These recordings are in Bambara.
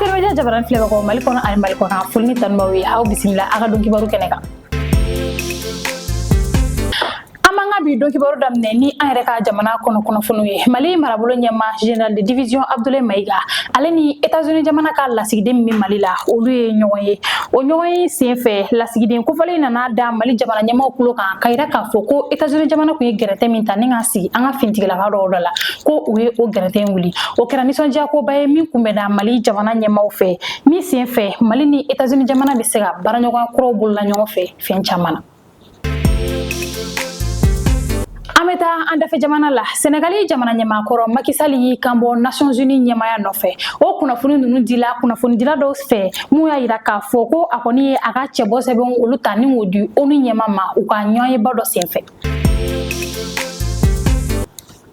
ATR Media jabarani filɛbagaw Mali kɔnɔ ani Mali kɔkan, foli ni tanu b'aw ye. Aw bisimila a ka don kibaru kɛnɛ kan. An b'an ka bi don kibaru daminɛ ni an yɛrɛ ka jamana kɔnɔ kunnafoniw ye. Mali marabolo ɲɛmaa, général de division Abdoulaye Maïga, ale ni États-Unis jamana ka lasigiden min bɛ Mali la, olu ye ɲɔgɔn ye. O ɲɔgɔn ye senfɛ, lasigiden kofɔlen nana da Mali jamana ɲɛmaaw tulo kan ka yira k'a fɔ ko États-Unis jamana kun ye gɛrɛntɛ min ta ni ka sigi an ka finitigilaka dɔw da la, ko u ye o gɛrɛntɛ in wuli. O kɛra nisɔndiyakoba ye min kunbɛnna Mali jamana ɲɛmaaw fɛ, min senfɛ Mali ni États-Unis jamana bɛ se ka baaraɲɔgɔnya kuraw bolola ɲɔgɔn fɛ fɛn caman na. An bɛ taa an dafɛ jamana la. Senegali jamana ɲɛmaakɔrɔ Macky Sall y'i kanbɔ Nations Unies ɲɛmaaya nɔfɛ. O kunnafoni ninnu dila kunnafonidila dɔw fɛ mun y'a yira k'a fɔ ko a kɔni ye a ka cɛbɔ sɛbɛnw olu ta ni k'o di ONU ɲɛmaa ma u ka ɲɔgɔnyeba dɔ senfɛ.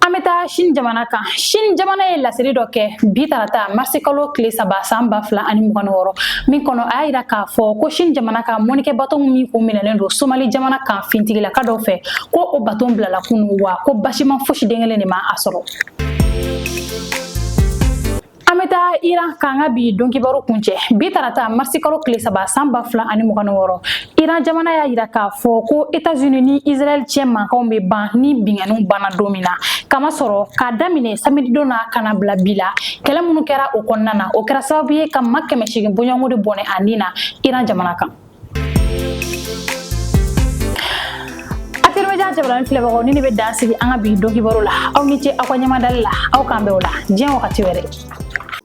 An bɛ taa Chine jamana kan. Chine jamana ye laseli dɔ kɛ bi tarata, marisi kalo tile 3, san 2026, min kɔnɔ a y'a yira k'a fɔ ko Chine jamana ka mɔnikɛ baton min kun minɛlen don Somali jamana kan fintigilaka dɔw fɛ, ko o baton bilala kunu, wa ko basima fosi den kelen de ma a sɔrɔ. An bɛ taa Iran k'an ka bi donkibaru kuncɛ. Bi tarata, marisi kalo tile 3, san 2026, Iran jamana y'a yira k'a fɔ ko États-Unis ni Israël cɛ mankanw bɛ ban ni binkanniw banna don min na, kamasɔrɔ k'a daminɛ samedi don na ka na bila bi la, kɛlɛ minnu kɛra o kɔnɔna na, o kɛra sababu ye ka maa 800 bɔɲɔgɔnko de bɔnɛ a ni na Iran jamana kan. ATR Media jabarani filɛbagaw, ni ne bɛ dan sigi an ka bi donkibaru la. Aw ni ce aw ka ɲɛmadali la. Aw k'an bɛn o la diɲɛ wagati wɛrɛ.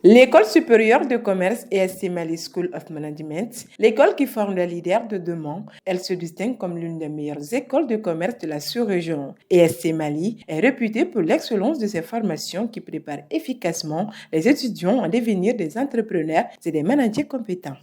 L'École supérieure de commerce ESC Mali School of Management, l'école qui forme les leaders de demain, elle se distingue comme l'une des meilleures écoles de commerce de la sous-région. ESC Mali est réputée pour l'excellence de ses formations qui préparent efficacement les étudiants à devenir des entrepreneurs et des managers compétents.